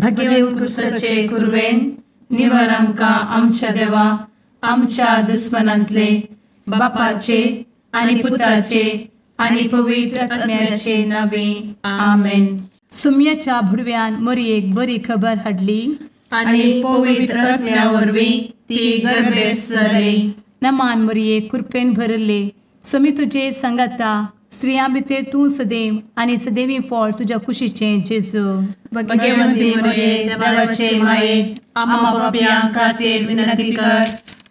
भगेव कुरवेन निवर आमकां आमच्या देवा आमच्या दुस्मनांतले बापाचे आनी पुताचे आनी पवित्र आत्म्याचे नावे आमेन. सुम्याच्या भुडव्यान मोरयेक बरी खबर हाडली आनी पवित्र आत्म्या वरवीं ती गर्भेस्त जाली. नमान मोरये, कृपेन भरले, स्वामी तुजे संगाता, स्त्रियां भितर तूं सदैव आनी सदैवी फळ तुज्या कुशीचें जेजू. भगवंती मोरये, देवाचे माये, आम्हा पापयां खातीर विनंती कर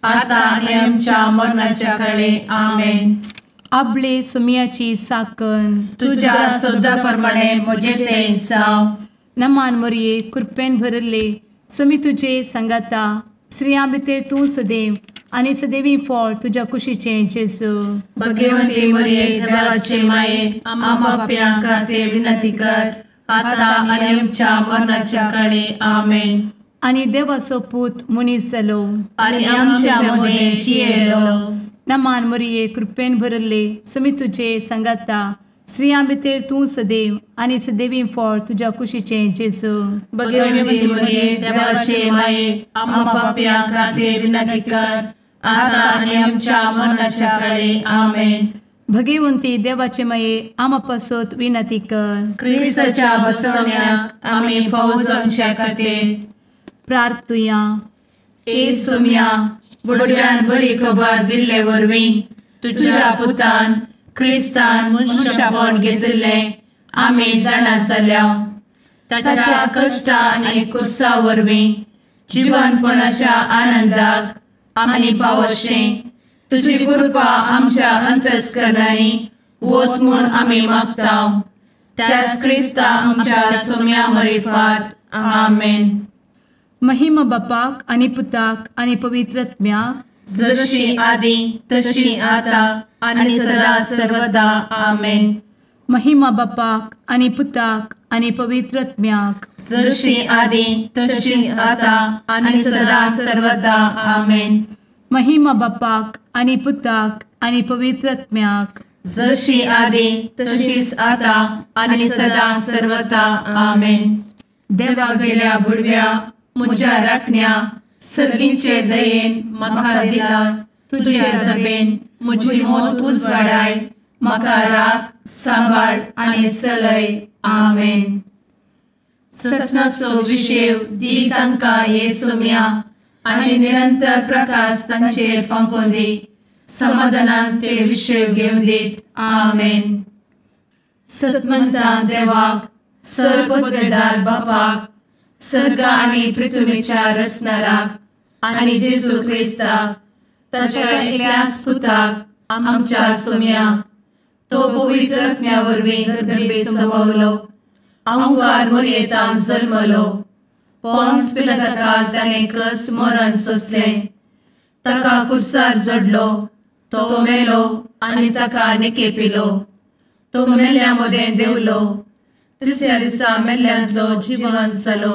आता आनी आमच्या मरणाच्या काळे. आमेन. आपले सुम्याची साकन तुज्या सदा प्रमाणे म्हजें तें जावं. नमान मोरये, कृपेन भरले, स्वामी तुजे संगाता, स्त्रियां भितर तूं सदैव आनी सदैवी फळ तुज्या कुशीचें जेजू. भगवंती मोरये, देवाचे माये, आम्हा पापयां खातीर विनंती कर आता आनी आमच्या मरणाच्या काळे. आमेन. आनी देवाचो पूत मनीस जालो आनी आमच्या मदें जियेलो. नमान मोरये, कृपेन भरले, स्वामी तुजे संगाता, स्त्रियां भितर तूं सदैव आनी सदैवी फळ तुज्या कुशीचें जेजू. भगवंती मोरये, देवाचे माये, आम्हा पापयां खातीर विनंती कर आता आनी आमच्या मरणाच्या काळे. आमेन. भगवंती देवाचे माये, आम्हा पासत विनंती कर. क्रिस्ताच्या बसवण्याक आमी फावो जावच्या खातीर प्रार्थुया. ए सुम्या, बुडव्यान बरी खबर दिल्ले वरवीं तुज्या पुतान क्रिस्तान मनशापण घेतिल्लें आमी जाणा जाल्या. ताच्या कश्टा आनी कुसा वरवीं जिवनपणाच्या आनंदाक आमी पावशें तुजी कृपा आमच्या अंतस्करणांनी वत म्हूण आमी मागता. त्याच क्रिस्ता आमच्या सुम्या मरिफात. आमेन. महिमा बापाक आनी पुताक आनी पवित्र आत्म्याक, जशी आदी तशी आता आनी सदा सर्वदा. आमेन. महिमा बापाक आनी पुताक आनी पवित्र आत्म्याक, जशी आदी तशी आता आनी सदा सर्वदा. आमेन. महिमा बापाक आनी पुताक आनी पवित्र आत्म्याक, जशी आदी तशीच आता आनी सदा सर्वदा. आमेन. देवा गेल्या बुडव्या म्हज्या राखण्या सर्गींचे दयेन म्हाका दिला तुजे दबेन म्हजी मोत उजवाडाय, म्हाका राख सांबाळ आनी सलय. आमेन. ससनाचो विशेव दी तांकां हे सुम्या आनी निरंतर प्रकाश तांचेर फांकोवन दी, समाधानान ते विशेव घेवन दीत. आमेन. सतमंता देवाक, सर्वपदवेदार बापाक, सर्ग आनी पृथ्वीच्या रचणाराक आनी जेजू क्रिस्ताक ताच्या एकल्याच पुताक आमच्या सुम्याक, तो पवित्र आत्म्या वरवीं गर्भे संभवलो, अहंकार मोरयेतान जल्मलो, पोन्स पिलाताकाल ताणें कस मरण सोंसलें, ताका कुर्सार जडलो, तो मेलो आनी ताका निकेपिलो, तो मेल्ल्या मदें देंवलो, तिसऱ्या दिसा मेल्ल्यांतलो जिवन जालो,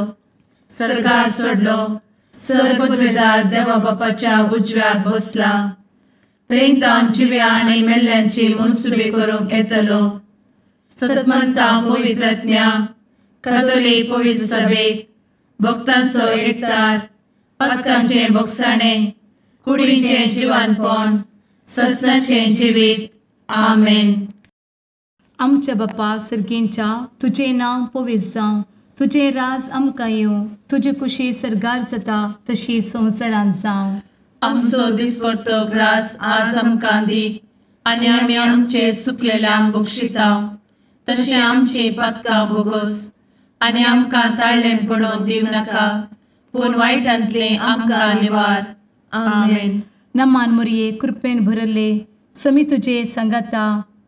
सर्गार सोडलो, सर्वपदवेदार देवा बापाच्या उजव्याक बसला, थंय तावन जिव्या आनी मेल्ल्यांची मनसुबी करूंक येतलो. सतमंता पवित्र आत्म्या, कातोलीक पवित्र सभेक, भक्तांचो एकतार, पातकांचें भोगसाणें, कुडीचें जिवानपण, ससनाचें जिवीत. आमेन. आमच्या बापा सर्गींच्या, तुजें नांव पवित्र जावं, तुजें राज आमकां येवं, तुजी कुशी सर्गार जाता तशी संवसारांत जावं. आमचो दिसपडतो ग्रास आज आमकां दी आनी आमी आमचे सुकलेल्यांक बक्षिता तशें आमची पातकां भोगोस आनी आमकां ताळ्ळें पडोवन दिवं नाका, पूण वायटांतलें आमकां निवार. आमेन. नमान मोरये, कृपेन भरले, स्वामी तुजे संगाता,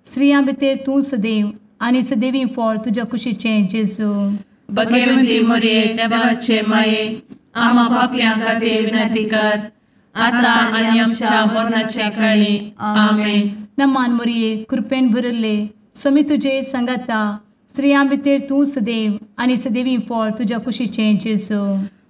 स्त्रियां भितर तूं सदैव आनी सदैवी फळ तुज्या कुशीचें जेजू. भगवंती मोरये, देवाचे माये, आम्हा पापयां खातीर विनंती कर आता आनी आमच्या मरणाच्या काळी. आमेन. नमान मोरये, कृपेन भरले, स्वामी तुजे संगाता, स्त्रियां भितर तूं सदैव आनी सदैवी फळ तुज्या कुशीचें जेजू.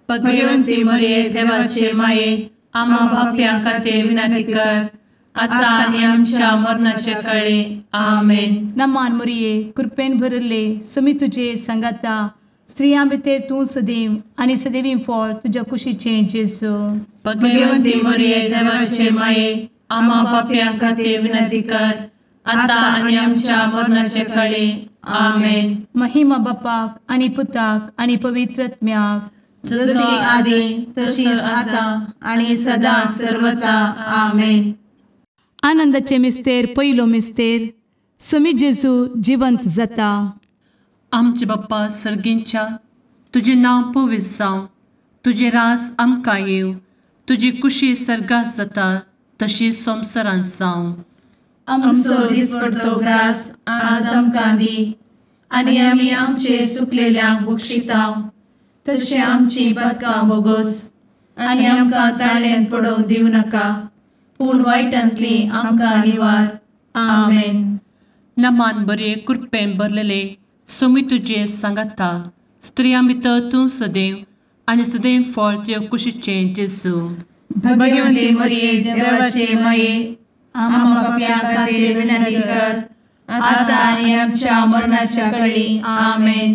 भगवंती मोरये, देवाचे माये, आम्हा पापयां खातीर विनंती कर आता आनी आमच्या मरणाच्या काळी. आमेन. नमान मोरये, कृपेन भरले, स्वामी तुजे संगाता, स्त्रियां भितर तूं सदैव आनी सदैवी फळ तुज्या कुशीचें जेजू. भगवंती मरिये देवाचे माये, आम्हा पापयां खातीर विनंती कर, आतां आनी आमच्या मरणाचे कळे. आमेन. महिमा बापाक आनी पुताक आनी पवित्र आत्म्याक, जशी आदी तशीच आतां आनी सदां सर्वता. आमेन. आनंदाचे मिस्तेर पयलो मिस्तेर, स्वामी जेजू जिवंत जाता. आमचे बाप्पा सर्गींच्या, तुजें नांव पवित्र जावं, तुजें रास आमकां येवं, तुजी कुशी सर्गात जाता तशी संवसारांत जावं. आमचो दिसपडतो ग्रास आज आमकां दी, आनी आमी आमचे सुकलेल्यांक बक्षिता तशें आमची पातकां बोगोस, आनी आमकां ताळ्यांत पडोवंक दिवं नाका, पूण वायटांतली आमकां निवार. आमेन. नमान बरे कृपेन भरलेले स्वामी तुजे सांगाता, स्त्रियां भितर तूं सदैव आनी सदैव फळ तुजे कुशीचें जेजू. भगवंती मरिये देवाचे माये, आम्हा पापयां खातीर विनंती कर, आतां आनी आमच्या मरणाच्या कळी. आमेन.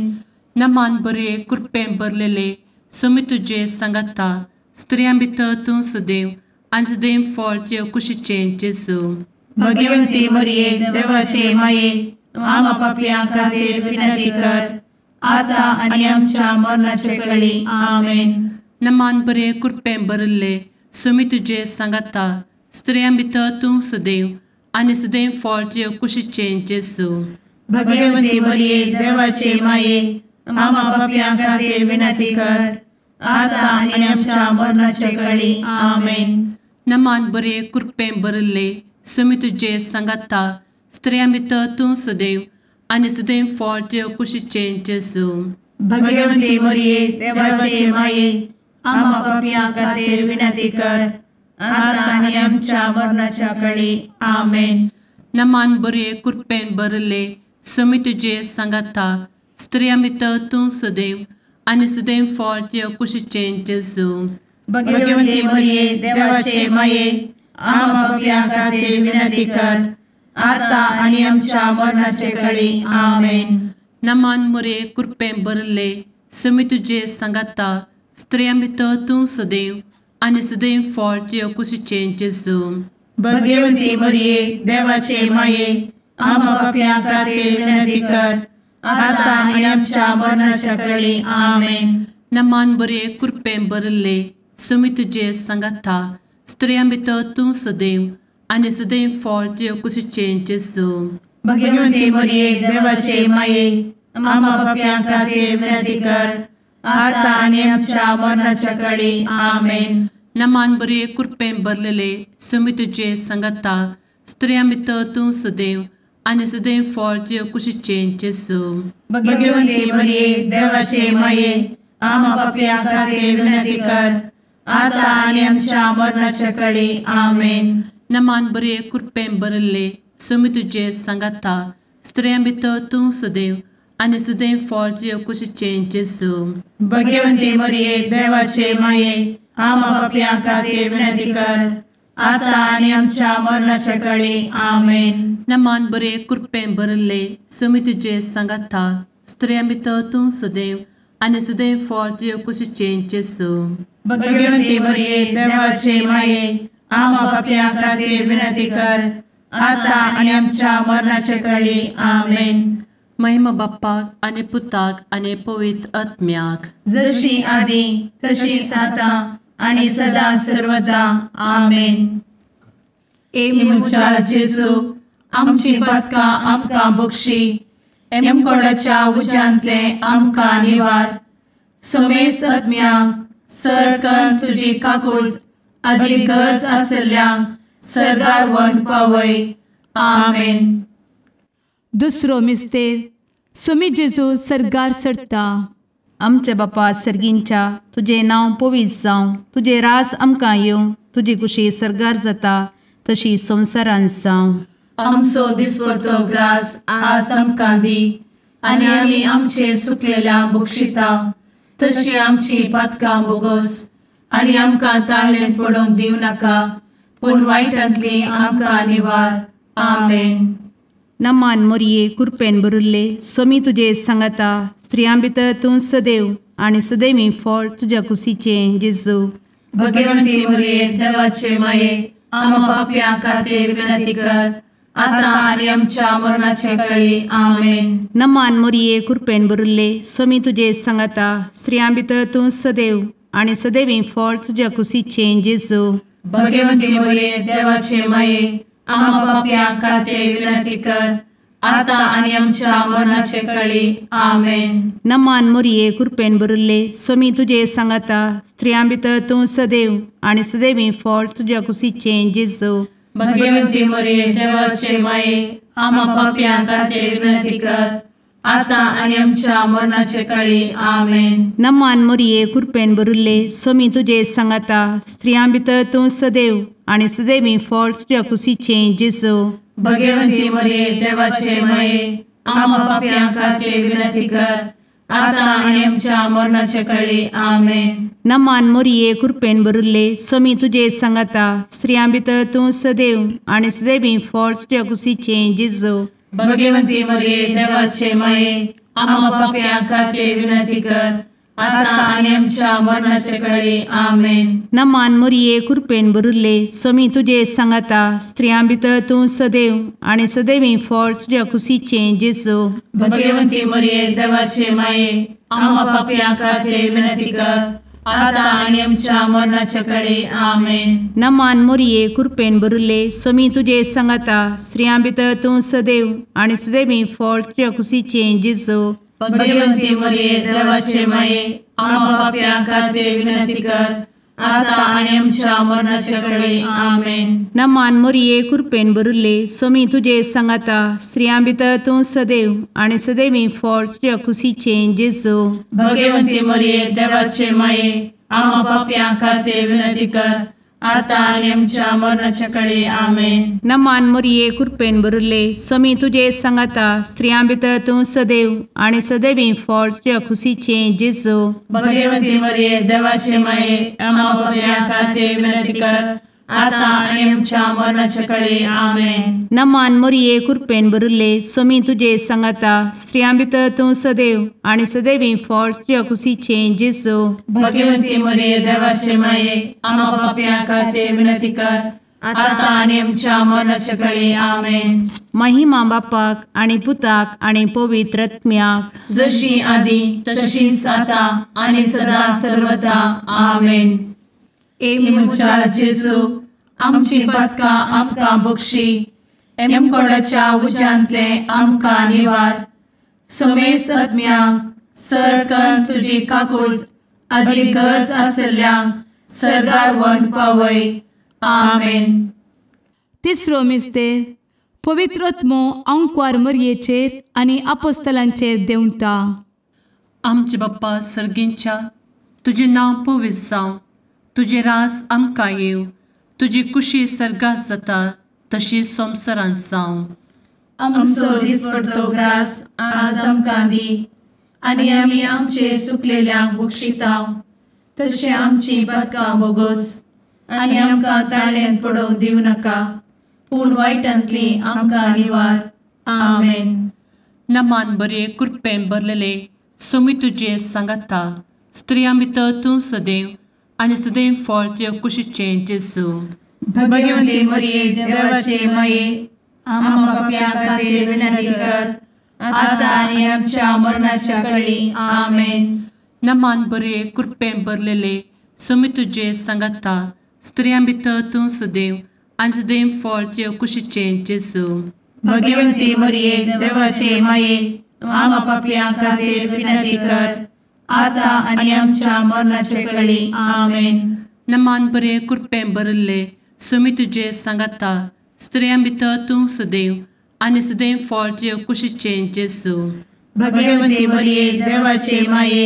नमान बरे कृपेन भरलेले स्वामी तुजे सांगाता, स्त्रियां भितर तूं सदैव आनी सदैव फळ तुजे कुशीचें जेजू. भगवंती मरिये देवाचे माये, आम्हा पापयां खातीर विनंती कर, आतां आनी आमच्या मरणाचे कळी. आमेन. नमान बरे कृपेन भरिल्ले स्वामी तुजे सांगाता, स्त्रियां भितर तूं सदैव आनी सदैव फळ तुजे कुशीचें जेजू. भगवंती मरिये देवाचे माये, आम्हा पापयां खातीर विनंती कर, आतां आनी आमच्या मरणाचे कळी. आमेन. नमान बरे कृपेन भरिल्ले स्वामी तुजे सांगाता, स्त्रियां भितर तूं सदैव आनी सदैव फळ तुजे कुशीचें जेजू. भगवंती मरिये देवाचे माये, आम्हा पापयां खातीर विनंती कर, आतां आनी आमच्या मरणाच्या कळी. आमेन. नमान बरे कृपेन भरिल्ले स्वामी तुजे सांगाता, स्त्रियां भितर तूं सदैव आनी सदैव फळ तुजे कुशीचें जेजू. भगवंती मरिये देवाचे माये, आम्हा पापयां खातीर विनंती कर, आतां आनी आमच्या मरणाचे कळी. आमेन. नमान मरिये कृपेन भरिल्ले स्वामी तुजे सांगाता, स्त्रियां भितर तूं सदैव आनी सदैव फळ तुजे कुशीचें जेजू. भगवंती मरिये देवाचे माये, आम्हा पापयां खातीर विनंती कर, आतां आनी आमच्या मरणाच्या कळी. आमेन. नमान बरे कृपेन भरिल्ले स्वामी तुजे सांगाता, स्त्रियां भितर तूं सदैव आनी सदैव फळ तुजे कुशीचें जेजू. भगवंती मरिये देवाचे माये, आम्हा पापयां खातीर विनंती कर, आतां आनी आमच्या मरणाच्या कळी. आमेन. नमान बरे कृपेन भरलेले स्वामी तुजे सांगाता, स्त्रियां भितर तूं सदैव आनी सदैव फळ तुजे कुशीचें जेजू. भगवंती मरिये देवाचे माये, आम्हा पापयां खातीर विनंती कर, आतां आनी आमच्या मरणाच्या कळी. आमेन. नमान बरे कृपेन भरिल्ले स्वामी तुजे सांगाता, स्त्रियां भितर तूं सदैव आनी सदैव फळ तुजे कुशीचें जेजू. भगवंती मरिये देवाचे माये, आम्हा पापयां खातीर विनंती कर, आतां आनी आमच्या मरणाच्या कळी. आमेन. नमान बरे कृपेन भरिल्ले स्वामी तुजे सांगाता, स्त्रियां भितर तूं सदैव आनी सदैव फळ तुजे कुशीचें जेजू. भगवंती मरिये देवाचे माये, आम्हा पापयां खातीर विनंती कर, आतां आनी आमच्या मरणाच्या कळी. आमेन. महिमा बाप्पाक आनी पुताक आनी पवित्र आत्म्याक, जशी आदी तशीच आतां आनी सदां सर्वदा. आमेन. ए म्हज्या जेजू, आमची पातकां आमकां बक्षी, एमकोडाच्या उज्यांतले आमकां निवार, समेस्त आत्म्यांक सरकन तुजी काकूट आदी गरज आशिल्ल्यांक सर्गार व्हरून पावय. आमेन. दुसरो मिस्तेर, स्वामी जेजू सर्गार चडटा. आमच्या बापा सर्गींच्या, तुजें नांव पवित्र जावं, तुजें रास आमकां येवं, तुजी कुशी सर्गार जाता तशी संवसारांत जावं. आमचो दिसपडतो ग्रास आज आमकां दी, आनी आमी आमचे सुकलेल्या बक्षिता तशी आमची पातकां बोगोस, आनी आमकां ताळ्ळेंत पडोवंक दिवं नाका, पूण वायटांतली आमकां निवार. आमेन. नमान मोरये कुरपेन बरुल्ले सोमी तुजे सांगाता स्त्रियां भितर तूं सदैव आनी सदैवी फळ तुज्या कुशीचें जेजू. भगवंती मोरये देवाचे माये आमा पापयां खातीर विनंती कर आतां आनी आमच्या मरणाचे कळी. आमेन. नमान मोरये कुरपेन बरुल्ले सोमी तुजे सांगाता स्त्रियां भितर तूं सदैव आनी सदैवी फळ तुज्या कुशीचें जेजू. भगवंती मोरये देवाचे माये आमा पापयां खातीर विनंती कर आतां आनी आमच्या मरणाचे कळी. आमेन. नमान मोरये कुरपेन बरुल्ले सोमी तुजे सांगाता स्त्रियां भितर तूं सदैव आनी सदैवी फळ तुज्या कुशीचें जेजू. भगवंती मोरये देवाचे माये आमा पापयां खातीर विनंती कर आतां आनी आमच्या मरणाचे कळी. आमेन. नमान मोरये कुरपेन बरुल्ले सोमी तुजे सांगाता स्त्रियां भितर तूं सदैव आनी सदैवी फळ तुज्या कुशीचें जेजू. भगवंती मोरये देवाचे माये आमा पापयां खातीर विनंती कर आतां आनी आमच्या मरणाचे कळी. आमेन. नमान मोरये कुरपेन बरुल्ले सोमी तुजे सांगाता स्त्रियां भितर तूं सदैव आनी सदैवी फळ तुज्या कुशीचें जेजू. भगवंती मोरये देवाचे माये आमा पापयां खातीर विनंती कर आतां आनी आमच्या मरणाचे कळी. आमेन. नमान मोरये कुरपेन बरुल्ले सोमी तुजे सांगाता स्त्रियां भितर तूं सदैव आनी सदैवी फळ तुज्या कुशीचें जेजू. भगवंती मोरये देवाचे माये आमा पापयां खातीर विनंती कर आतां आनी आमच्या मरणाचे कळी. आमेन. नमान मोरये कुरपेन बरुल्ले सोमी तुजे सांगाता स्त्रियां भितर तूं सदैव आनी सदैवी फळ तुज्या कुशीचें जेजू. भगवंती मोरये देवाचे माये आमा पापयां खातीर विनंती कर आतां आनी आमच्या मरणाचे कळी. आमेन. नमान मोरये कुरपेन बरुल्ले सोमी तुजे सांगाता स्त्रियां भितर तूं सदैव आनी सदैवी फळ तुज्या कुशीचें जेजू. भगवंती मोरये देवाचे माये आमा पापयां खातीर विनंती कर आतां आनी आमच्या मरणाचे कळी. आमेन. नमान मोरये कुरपेन बरुल्ले सोमी तुजे सांगाता स्त्रियां भितर तूं सदैव आनी सदैवी फळ तुज्या कुशीचें जेजू. भगवंती मोरये देवाचे माये आमा पापयां खातीर विनंती कर आतां आनी आमच्या मरणाचे कळी. आमेन. नमान मोरये कुरपेन बरुल्ले सोमी तुजे सांगाता स्त्रियां भितर तूं सदैव आनी सदैवी फळ तुज्या कुशीचें जेजू. भगवंती मोरये देवाचे माये आमा पापयां खातीर विनंती कर आतां आनी आमच्या मरणाचे कळी. आमेन. महिमा बापाक आनी पुताक आनी पवित्र आत्म्याक, जशी आदी तशीच आतां आनी सदा सर्वदा. आमेन. ए म्हज्या जेजू आमची पातकां आमकां बक्षी, एमकोडाच्या उज्यांतले आमकां निवार, समेस्त आत्म्यांक सरकन तुजी काकूट आदी गरज आसल्ल्यांक सर्गार व्हरून पावय. आमेन. तिसरो मिस्तेर पवित्र आत्मो आंकवार मरयेचेर आनी आपोस्तलांचेर देंवता. आमचे बाप्पा सर्गींच्या तुजें नांव पवित्र जावं, तुजें राज आमकां येवं, तुजी कुशी सर्गात जाता तशी संवसारांत जावं. आमचो दिसपडतो ग्रास आज आमकां दी आनी आमी आमचे सुकलेल्यांक बक्षितांव तशें आमची पातकां बोगोस आनी आमकां ताळ्यान पडोवंक दिवं नाका, पूण वायटांतली आमकां निवार. आमेन. नमान बरे कृपेन भरलेले सोमी तुजे सांगाता, स्त्रियां भितर तूं सदैव आनी सदैव फळ तुज्या कुशीचें जेजू. भगवंती मरिये देवाचे माये आमा पापयां खातीर विनंती कर आतां आनी आमच्या मरणाच्या कळी. आमेन. नमान बरे कृपेन भरलेले सोमी तुजे सांगाता, स्त्रियां भितर तूं सदैव आनी सदैव फळ तुज्या कुशीचें जेजू. भगवंती मरिये देवाचे माये आमा पापयां खातीर विनंती कर आतां आनी आमच्या मरणाचे कळी. आमेन. नमान बरे कृपेन भरिल्ले सोमी तुजे सांगाता, स्त्रियां भितर तूं सदैव आनी सदैव फळ तुज्या कुशीचें जेजू. भगवंती मरिये देवाचे माये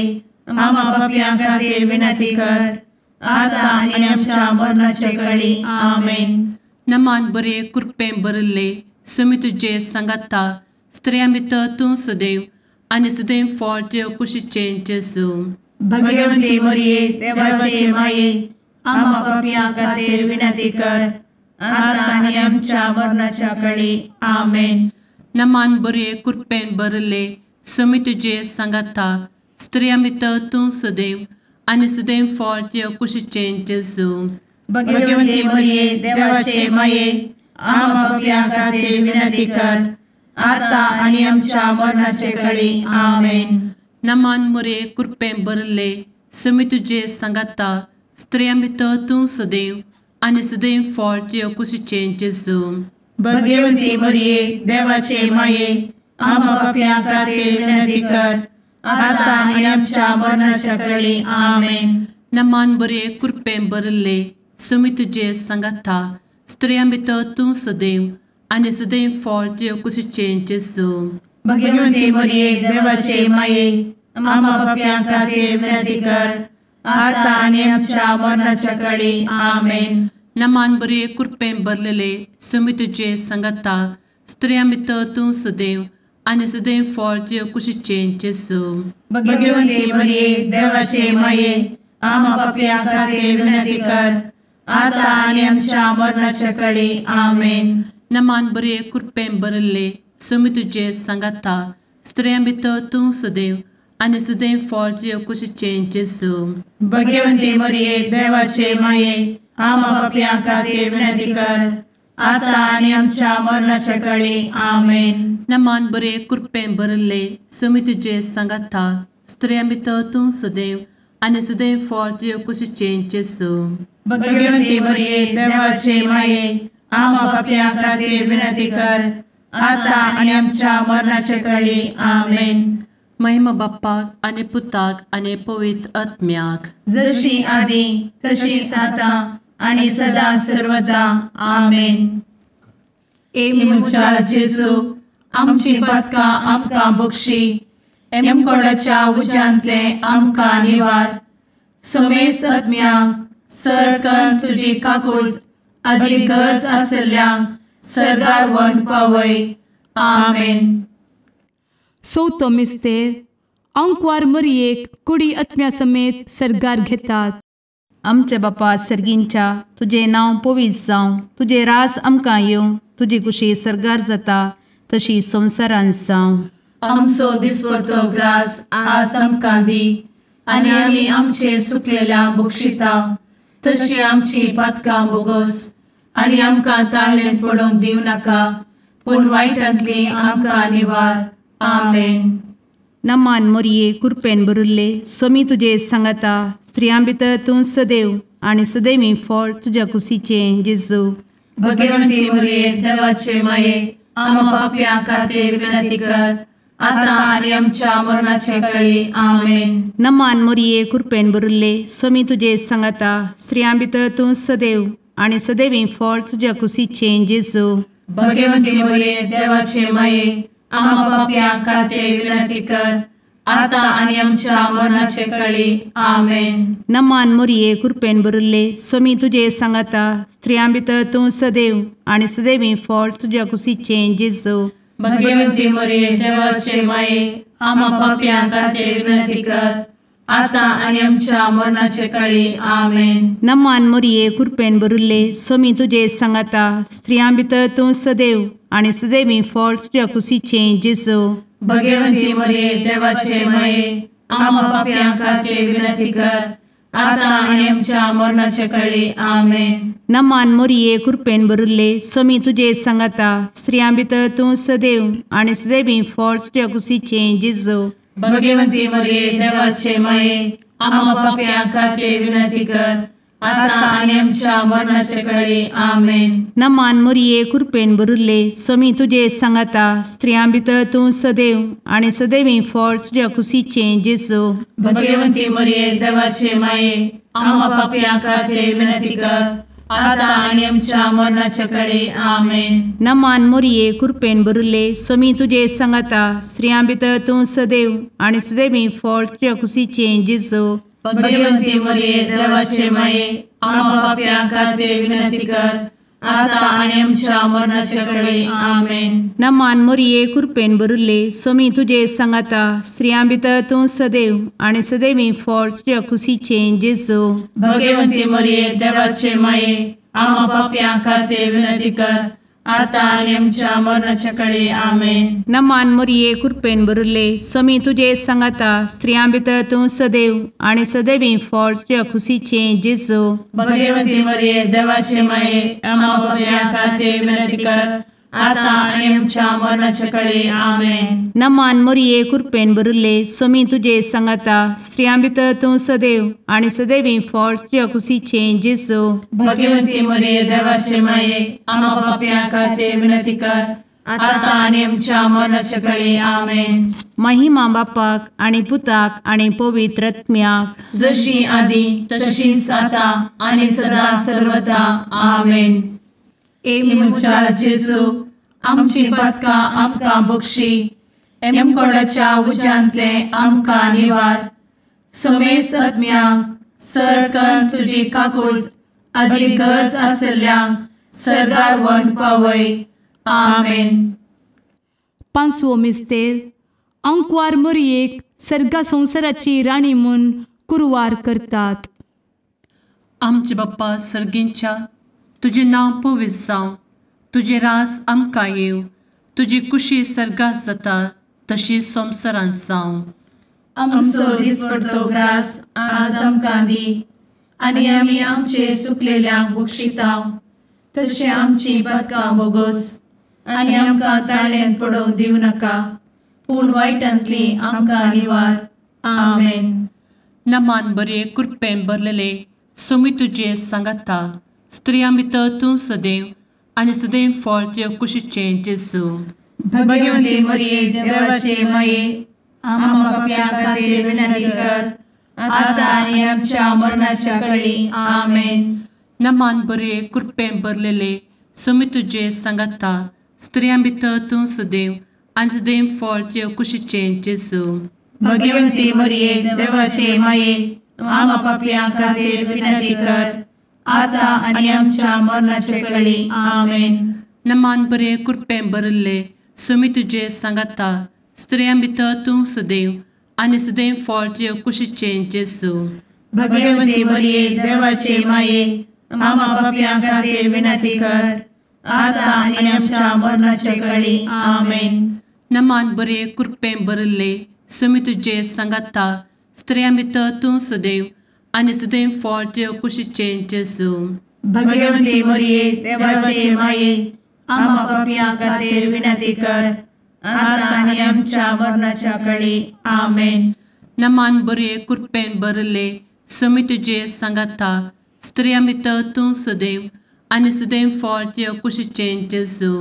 आमा पापयां खातीर विनंती कर आतां आनी आमच्या मरणाचे कळी. आमेन. नमान बरे कृपेन भरिल्ले सोमी तुजे सांगाता, स्त्रियां भितर तूं सदैव आनी सदैव फळ तुज्या कुशीचें जेजू. भगवंती मरिये देवाचे माये आमा पापयां खातीर विनंती कर आतां आनी आमच्या मरणाच्या कळी. आमेन. नमान बरे कृपेन भरले स्वामी तुजे सांगाता स्त्रियां भितर तूं सदैव आनी सदैव फळ तुज्या कुशीचें जेजू। भगवती मरिये देवाचे माये आम्हा पाप्यां खातीर विनंती कर आता आनी आमच्या मरणाचे कळी। आमेन। नमान मरिये कृपेन भरले स्वामी तुजे सांगाता स्त्रियां भितर तूं सदैव आनी सदैव फळ तुज्या कुशीचें जेजू। भगवती मरिये देवाचे माये आम्हा पाप्यां खातीर विनंती कर आता आनी आमच्या मरणाच्या कळी। आमेन। नमान बरे कृपेन भरले स्वामी तुजे सांगाता स्त्रियां भितर तूं सदैव आनी सदैव फळ तुज्या कुशीचें जेजू। भगवती मरिये देवाचे माये आम्हा पाप्यां खातीर विनंती कर आता आनी आमच्या मरणाच्या कळी। आमेन। नमान बरे कृपेन भरलेले स्वामी तुजे सांगाता स्त्रियां भितर तूं सदैव आनी सदैव फळ तुज्या कुशीचें जेजू। भगवती मरिये देवाचे माये आम्हा पाप्यां खातीर विनंती कर आता आनी आमच्या मरणाच्या कळी। आमेन। नमान बरे कृपेन भरले स्वामी तुजे सांगाता स्त्रियां भितर तूं सदैव आनी सदैव फळ तुज्या कुशीचें जेजू। भगवती मरिये देवाचे माये आम्हा पाप्यां खातीर विनंती कर आता आनी आमच्या मरणाच्या कळी। आमेन। नमान बरे कृपेन भरले स्वामी तुजे सांगाता स्त्रियां भितर तूं सदैव आनी सदैव फळ तुज्या कुशीचें जेजू। भगवती मरिये देवाचे माये आम्हा पाप्यां खातीर विनंती कर आता आनी आमच्या मरणाच्या कळी। आमेन। महिमा बाप्पाक आनी पुताक आनी पवित्र आत्म्याक, जशी आदी तशीच आता आनी सदा सर्वदा। आमेन। ए म्हज्या जेजू आमची पातकां आमकां बक्षी, एमकोडाच्या उज्यांतले आमकां निवार, समेस्त आत्म्यांक सरकन तुजी काकूट आदी गरज आसल्ल्यांक सर्गार व्हरून पावय। आमेन। चवथो मिस्तेर आंकवार मरियेक कुडी आत्म्या समेत सर्गार घेतात। आमच्या बापा सर्गींच्या तुजें नांव पवित्र जावं, तुजें रास आमकां येवं, तुजी कुशी सर्गार जाता तशी संवसारांत जावं। आमचो दिसपडतो ग्रास आज आमकां दी आनी आमी आमचे सुकलेल्या बक्षिता तशी आमची पातकां बोगोस आनी आमकां ताळेन पडोवंक दिवं नाका, पूण वायटांतली आमकां निवार। आमेन। नमान मोरये कृपेन भरिल्ले स्वामी तुजे सांगाता, स्त्रियां भितर तूं सदैव आनी सदैवी फळ तुज्या कुशीचें जेजू। भगवंती मोरये देवाचे माये आम्हा पाप्यां खातीर विनंती कर आता आनी आमच्या मरणाचे कळी। आमेन। नमान मोरये कृपेन भरिल्ले स्वामी तुजे सांगाता, स्त्रियां भितर तूं सदैव आनी सदैवी फळ तुज्या कुशीचें जेजू। भगवंती मोरये देवाचे माये आम्हा पाप्यां खातीर विनंती कर आता आनी आमच्या मरणाचे कळी। आमेन। नमान मोरये कृपेन भरिल्ले स्वामी तुजे सांगाता, स्त्रियां भितर तूं सदैव आनी सदैवी फळ तुज्या कुशीचें जेजू। भगवंती मोरये देवाचे माये आम्हा पाप्यां खातीर विनंती कर आता आनी आमच्या मरणाचे कळी। आमेन। नमान मोरये कृपेन भरिल्ले स्वामी तुजे सांगाता, स्त्रियां भितर तूं सदैव आनी सदैवी फळ तुज्या कुशीचें जेजू। भगवंती मोरये देवाचे माये आम्हा पाप्यां खातीर विनंती कर आता आनी आमच्या मरणाचे कळी। आमेन। नमान मोरये कृपेन भरिल्ले स्वामी तुजे सांगाता, स्त्रियां भितर तूं सदैव आनी सदैवी फळ तुज्या कुशीचें जेजू। भगवंती मोरये देवाचे माये आम्हा पाप्यां खातीर विनंती कर आता आनी आमच्या मरणाचे कळी। आमेन। नमान मोरये कृपेन भरिल्ले स्वामी तुजे सांगाता, स्त्रियां भितर तूं सदैव आनी सदैवी फळ तुज्या कुशीचें जेजू। भगवंती मोरये देवाचे माये आम्हा पाप्यां खातीर विनंती कर आता आनी आमच्या मरणाचे कळी। आमेन। नमान मोरये कृपेन भरिल्ले स्वामी तुजे सांगाता, स्त्रियां भितर तूं सदैव आनी सदैवी फळ तुज्या कुशीचें जेजू। भगवंती मोरये देवाचे माये आम्हा पाप्यां खातीर विनंती कर आता आनी आमच्या मरणाचे कळी। आमेन। नमान मोरये कृपेन भरिल्ले स्वामी तुजे सांगाता, स्त्रियां भितर तूं सदैव आनी सदैवी फळ तुज्या कुशीचें जेजू। भगवंती मोरये देवाचे माये आम्हा पाप्यां खातीर विनंती कर आतां आनी आमच्या मरणाच्या कळे. आमेन. नमान मोरये कृपेन भरिल्ले स्वामी तुजे सांगाता, स्त्रियां भितर तूं सदैव आनी सदैवी फळ तुज्या खुशीचें जेजू. भगवती मरिये देवाचे माये, आम्हा पाप्यां खातीर विनंती कर, आतां आनी आमच्या मरणाच्या कळे. आमेन. नमान मोरये कृपेन भरिल्ले स्वामी तुजे सांगाता, स्त्रियां भितर तूं सदैव आनी सदैवी फळ तुज्या खुशीचें जेजू. भगवती मरिये देवाचे माये, आम्हा पाप्यां खातीर विनंती कर, आतां आनी आमच्या मरणाच्या कळे. आमेन. महिमा बापाक आनी पुताक आनी पवित्र आत्म्याक, जशी आदी तशीच आतां आनी सदा सर्वदा. आमेन. ए म्हज्या जेजू, आमची पातकां आमकां बक्षी, एमकोडाच्या उज्यांतले आमकां निवार, समेस्त आत्म्यांक सरकन तुजी काकूट आदी गरज आसल्ल्यांक सर्गार व्हरून पावय. आमेन. पांचवो मिस्तेर. आंकवार मोरयेक सर्गा संवसाराची राणी म्हूण कुरवार करतात. आमचे बाप्पा सर्गींच्या, तुजें नांव पवित्र जावं, तुजें राज आमकां येवं, तुजी कुशी सर्गात जाता तशी संवसारांत जावं. आमचो दिसपडतो ग्रास आज आमकां दी, आनी आमी आमचे सुकलेल्यांक बक्षितांव, तशें आमची पातकां बोगोस, आनी आमकां ताळ्यांत पडोवंक दिवं नाका, पूण वायटांतली आमकां निवार. आमेन. नमान बरे कृपेन भरलेले स्वामी तुजे सांगाता, स्त्रियां भितर तूं सदैव आनी सदैव फळ तुज्या कुशीचें जेजू. भगवती मरिये देवाचे माये, आम्हा पाप्यां खातीर विनंती कर, आतां आनी आमच्या मरणाच्या कळी. आमेन. नमान बरे कृपेन भरलेले स्वामी तुजे सांगाता, स्त्रियां भितर तूं सदैव आनी सदैव फळ तुज्या कुशीचें जेजू. भगवती मरिये देवाचे माये, आम्हा पाप्यां खातीर विनंती कर, आतां आनी आमच्या मरणाच्या कळी. आमेन. नमान बरे कृपेन भरिल्ले स्वामी तुजे सांगाता, स्त्रियां भितर तूं सदैव आनी सदैव फळ तुज्या कुशीचें जेजू. भगवती मरिये देवाचे माये, आम्हा पाप्यां खातीर विनंती कर, आतां आनी आमच्या मरणाच्या कळी. आमेन. नमान बरे कृपेन भरिल्ले स्वामी तुजे सांगाता, स्त्रियां भितर तूं सदैव आनी सदैव फळ तुज्या कुशीचें जेजू. भगवती मरिये देवाचे माये, आम्हा पाप्यां खातीर विनंती कर, आतां आनी आमच्या मरणाच्या कळी. आमेन. नमान बरे कृपेन भरिल्ले स्वामी तुजे सांगाता, स्त्रियां भितर तूं सदैव आनी सदैव फळ तुज्या कुशीचें जेजू.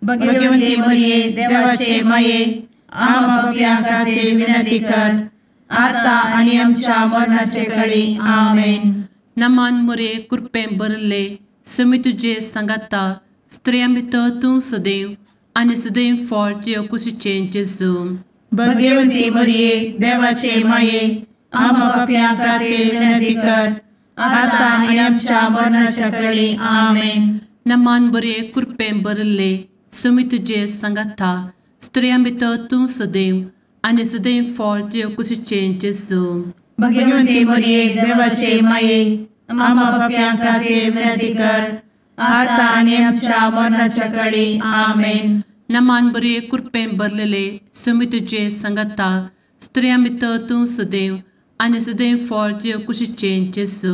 भगवती मरिये देवाचे माये, आम्हा पाप्यां खातीर विनंती कर, आतां आनी आमच्या मरणाचे कळी. आमेन. नमान मरिये कृपेन भरिल्ले स्वामी तुजे सांगाता, स्त्रियां भितर तूं सदैव आनी सदैव फळ तुज्या कुशीचें जेजू. भगवती मरिये देवाचे माये, आम्हा पाप्यां खातीर विनंती कर, आतां आनी आमच्या मरणाच्या कळी. आमेन. नमान बरे कृपेन भरिल्ले स्वामी तुजे सांगाता, स्त्रियां भितर तूं सदैव आनी सदैव फळ तुज्या कुशीचें जेजू. भगवती मरिये देवाचे माये, आम्हा पाप्यां खातीर विनंती कर, आतां आनी आमच्या मरणाच्या कळी. आमेन. नमान बरे कृपेन भरलेले स्वामी तुजे सांगाता, स्त्रियां भितर तूं सदैव आनी सदैव फळ तुज्या कुशीचें जेजू.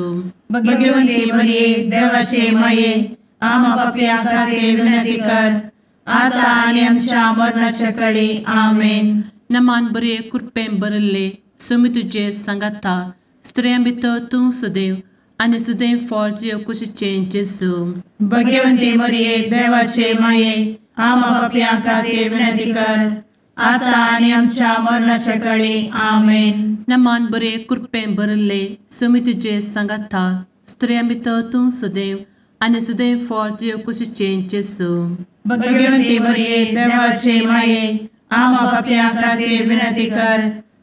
भगवती मरिये देवाचे माये, आम्हा पाप्यां खातीर विनंती कर, आतां आनी आमच्या मरणाच्या कळी. आमेन. नमान बरे कृपेन भरिल्ले स्वामी तुजे सांगाता, स्त्रियां भितर तूं सदैव आनी सदैव फळ तुज्या कुशीचें जेजू. भगवती मरिये देवाचे माये, आम्हा पाप्यां खातीर विनंती कर, आतां आनी आमच्या मरणाच्या कळी. आमेन. नमान बरे कृपेन भरिल्ले स्वामी तुजे सांगाता, स्त्रियां भितर तूं सदैव आनी सदैव फळ तुज्या कुशीचें जेजू. भगवती मरिये देवाचे माये, आम्हा पाप्यां खातीर विनंती कर,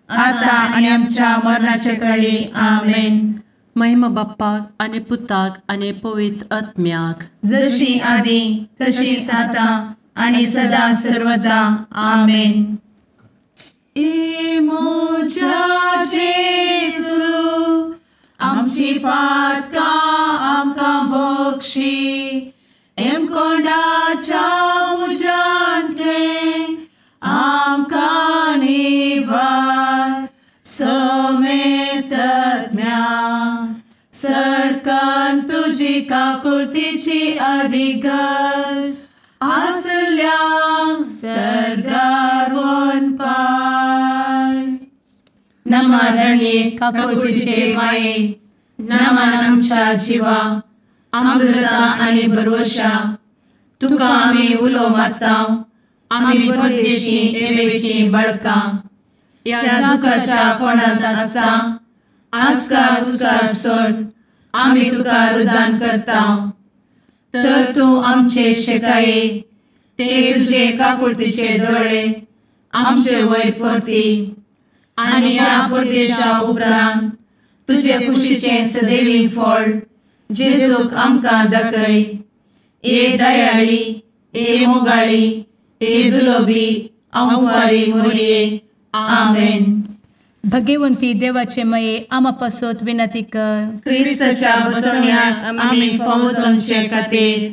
आतां आनी आमच्या मरणाच्या कळी. आमेन. महिमा बाप्पाक आनी पुताक आनी पवित्र आत्म्याक, जशी आदी तशीच आतां आनी सदा सर्वदा. आमेन. ए म्हज्या जेजू, आमची पातकां आमकां बक्षी, एमकोंडाच्या तुजी काकुळतीची अधिगस आसल्यांक सर्गार वनपाय. नमा रणये काकुळतीचे माये, नमन आमच्या जिवा, अमृता आनी भरवशा, तुका आमी उलो मारता, आमी परदेशी एवेची बळकां, ह्या दुखाच्या कोणांत आसता आस्कार उस्कार सोड आमी तुका रुदान करता. तर तूं आमचे शेकाये ते तुजे काकुळतीचे दोळे आमचे वयर परती आनी ह्या परदेशा उपरांत तुजे कुशीचें सदैवी फळ जेजूक आमकां दाखय. ए दयाळी, ए मोगाळी, ए दुलोबी अंवारी मोरये. आमेन. भगवंती देवाचे मये आमा पासत विनंती कर. क्रिस्ताच्या बसवण्याक आमी फावो जावचे खातीर.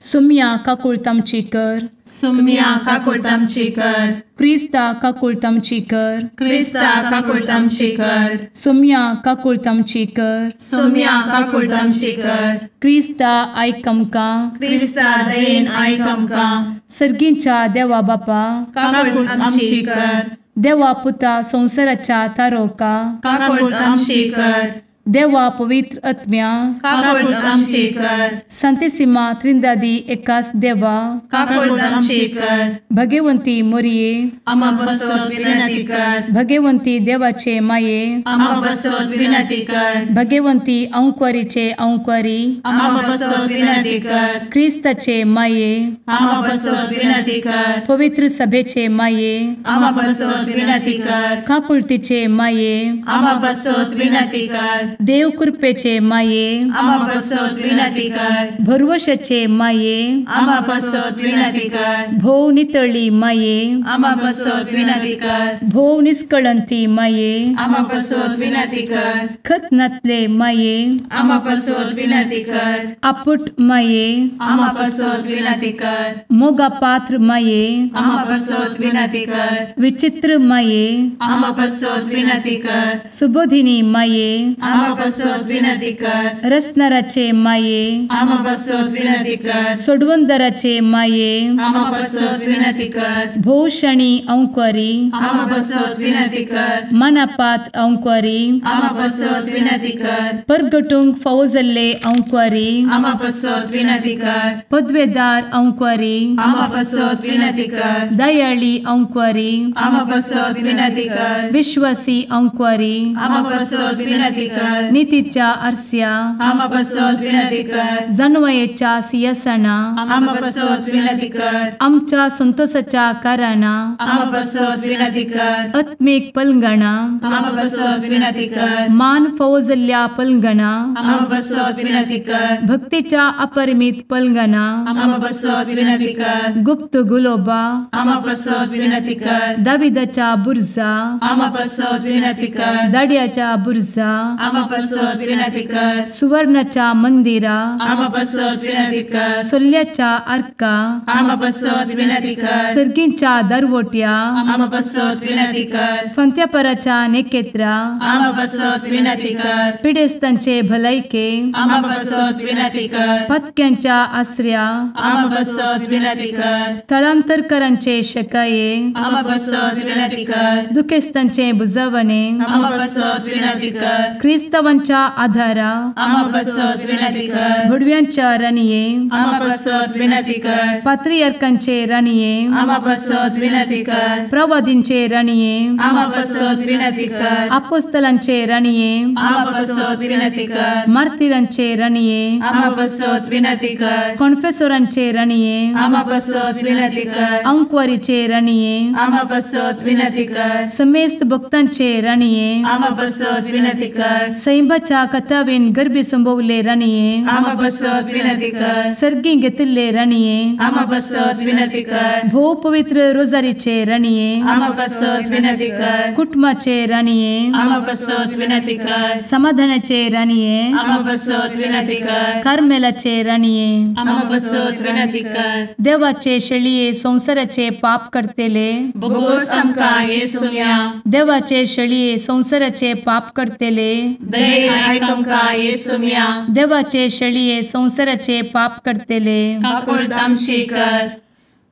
सुम्या काकुळत आमची कर. सुम्या काकुळत आमची कर. क्रिस्ता काकुळत आमची कर. क्रिस्ता काकुळत आमची कर. सुम्या काकुळत आमची कर. सुम्या काकुळत आमची कर. क्रिस्ता आयक आमकां. क्रिस्ता दयेन आयक आमकां. सर्गींच्या देवा बापा काकुळत आमची कर. देवा पुता संवसाराच्या तारोका काकुळत आमची कर. देवा पवित्र आत्म्या काकुळत आमची कर. संतेसिमा त्रिंदादी एकास देवा काकुळत आमची कर. भगवंती मोरये आमा पासत विनंती कर. भगवंती देवाचे माये आमा पासत विनंती कर. भगवंती अंकुरीचे अंकुरी आमा पासत विनंती कर. क्रिस्ताचे माये आमा पासत विनंती कर. पवित्र सभेचे माये आमा पासत विनंती कर. काकुळतीचे माये आमा पासत विनंती कर. देव कृपेचे माये आमा पासत विनंती कर. भरवशाचे माये आमा पासत विनंती कर. भोव नितळी माये आमा पासत विनंती कर. भोव निष्कळंती माये आमा पासत विनंती कर. खत नातले माये आमा पासत विनंती कर. आपुट माये आमा पासत विनंती कर. मोगा पात्र माये आमा पासत विनंती कर. विचित्र माये आमा पासत विनंती कर. सुबोधिनी माये आमा पासत विनंती कर. रसनाराचे माये आमा पासत विनंती कर. सोडवंदराचे माये आमा पासत विनंती कर. भोवशणी अंकुरी आमा पासत विनंती कर. मनापात्र अंकुरी आमा पासत विनंती कर. परगटूंक फावो जाल्ले अंकुरी आमा पासत विनंती कर. पदवेदार अंकुरी आमा पासत विनंती कर. दयाळी अंकुरी आमा पासत विनंती कर. विश्वासी अंकुरी आमा पासत विनंती कर. नितीच्या आरस्या आमा पासत विनंती कर. जानवयेच्या सिंहासना आमा पासत विनंती कर. आमच्या संतोषाच्या कारणा आमा पासत विनंती कर. आत्मीक पलंगणा आमा पासत विनंती कर. मान फावो जाल्ल्या पलंगणा आमा पासत विनंती कर. भक्तीच्या अपरिमित पलंगणा आमा पासत विनंती कर. गुप्त गुलोबा आमा पासत विनंती कर. दाविदाच्या बुर्जा आमा पासत विनंती कर. दाड्याच्या बुर्जा आमा पासत विनंती कर. सुवर्णाच्या मंदिरा आमा पासत विनंती कर. सोल्ल्याच्या आर्का आमा पासत विनंती कर. सर्गींच्या दरवट्या आमा पासत विनंती कर. फंत्यापराच्या नेकेत्रा आमा पासत विनंती कर. पिडेस्तांचे भलायके आमा पासत विनंती कर. पत्क्यांच्या आसऱ्या आमा पासत विनंती कर. थळांतरकरांचे शकाये आमा पासत विनंती कर. दुखेस्तांचे बुजवणे आमा पासत विनंती कर. क्रिस्तावांच्या आधारा आमा पासत विनंती कर. भुडव्यांच्या राणये आमा पासत विनंती कर. पात्रियार्कांचे राणये आमा पासत विनंती कर. प्रवादींचे राणये आमा पासत विनंती कर. आपोस्तलांचे राणये आमा पासत विनंती कर. मार्तिरांचे राणये आमा पासत विनंती कर. कॉन्फेसोरांचे राणये आमा पासत विनंती कर. अंकुवारीचे राणये आमा पासत विनंती कर. समेस्त भक्तांचे राणये आमा पासत विनंती कर. सैंबाच्या कथावेन गर्भी संभवले राणये आमा पासत विनंती कर. सर्गी घेतिल्ले राणये आमा पासत विनंती कर. भोव पवित्र रोजारीचे राणये आमा पासत विनंती कर. कुटुंबाचे राणये आमा पासत विनंती कर. समाधानाचे राणये आमा पासत विनंती कर. कार्मेलाचे राणये आमा पासत विनंती कर. देवाचे शेळये संवसाराचे पाप करतेले बोगोस आमकां येसुम्या देवाचे शेळये संवसाराचे पाप करतेले दयेन आयक आमकां येसुम्या। देवाचे शेळये संवसाराचे पाप करतले काकुळट आमची कर।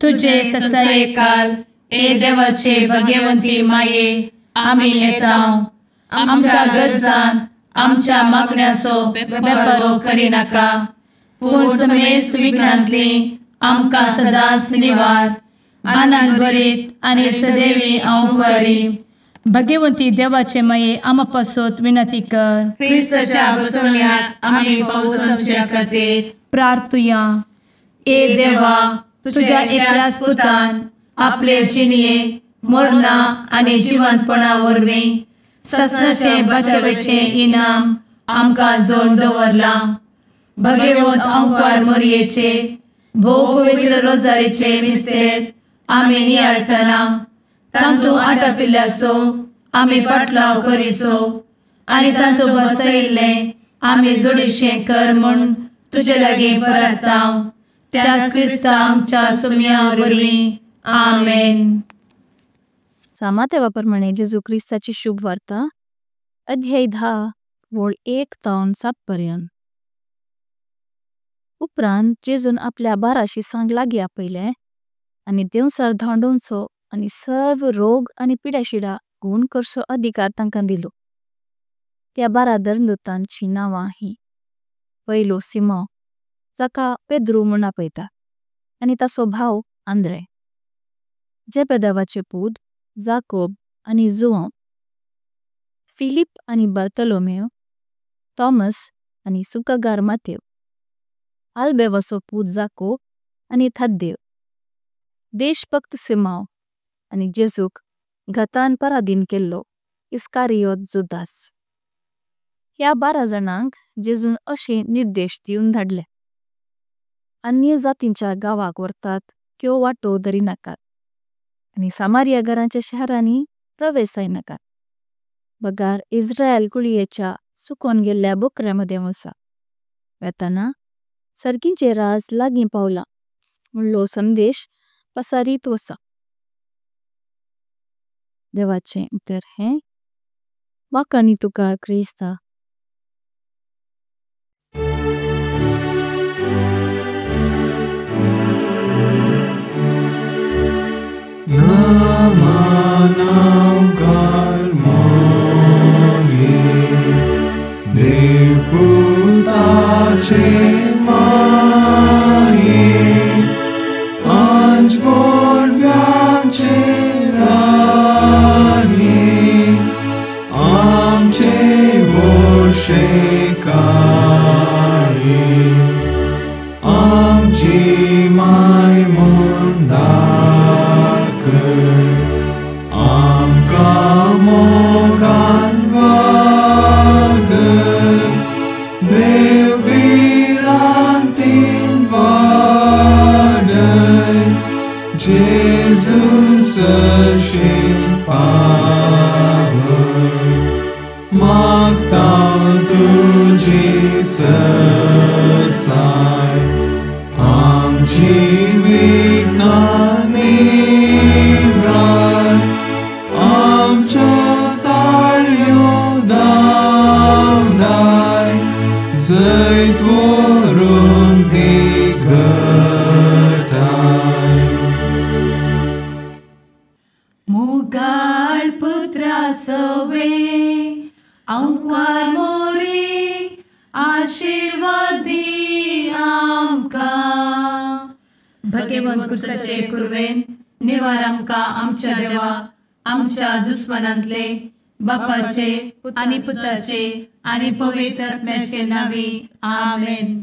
तुजे ससायेकाल ए देवाचे भगवंती माये आमी येता आमच्या गरजान आमच्या मागण्याचो बेपर्वो करिनाका पूण समेस्त विघ्नांतली आमकां सदांच निवार। आनंद भरीत आनी सदैवी अंवकारी भगवंती देवाचे माये आमा पासत विनंती कर। क्रिस्ताच्या बसवण्याक आमी पावसाच्या खातीर प्रार्थुया। ए देवा तुझ्या एकल्याच पुतान आपले जिणये मरणा आनी जिवंतपणा वरवीं ससनाचे बचावेचे इनाम आमकां जोड दवरलां। भगवंत अंकार मोरयेचे भोव पवित्र रोजारीचे मिस्तेर आमी नियाळटना तांतू आटापिल्ल्याचो आमी पाटलाव करिसो आनी तांतू बसयिल्लें आमी जोडीशें कर म्हूण तुजे लागीं परता त्याच क्रिस्ता आमच्या सुम्या वरवीं आमेन। सामातेवा प्रमाणे जेजू क्रिस्ताची शुभ वार्ता अध्याय 10 वळ 1 तावन 7 पर्यंत। उपरांत जेजून आपल्या 12 शिसांक लागीं आपयले आनी देंवचार धांवडोवचो आनी सर्व रोग आनी पिडाशिडा गुण करचो अधिकार तांकां दिलो। त्या 12 धर्मदूतांची नांवां ही: पयलो सिमांव जाका पेद्रू म्हूण आपयतात आनी ताचो भाव आंद्रे, जेबेदावाचे पूत जाकोब आनी जुआंव, फिलिप आनी बार्तलोमेव, थॉमस आनी सुकागार मातेव, आल्बेवाचो पूत जाकोब आनी थद्देव, देशभक्त सिमांव आनी जेजूक घातान परादीन केल्लो इस्कारियोत जुदास। ह्या 12 जाणांक जेजून अशे निर्देश दिवन धाडले: अन्य जातींच्या गांवाक व्हरतात त्यो वाटो धरिनाकात आनी सामारिया घरांच्या शहरांनी प्रवेश जायनाकात, बगार इस्रायल कुळयेच्या सुकोन गेल्ल्या बोकऱ्यां मदें वसा। वेताना सर्गींचे राज लागीं पावला म्हणलो संदेश पसारीत वसा। देवाचें उतर हें। वाखाणी तुका क्रिस्ता। दुश्मनांतले बापाचे आनी पुताचे आनी पवित्र आत्म्याचे नांवी आमेन।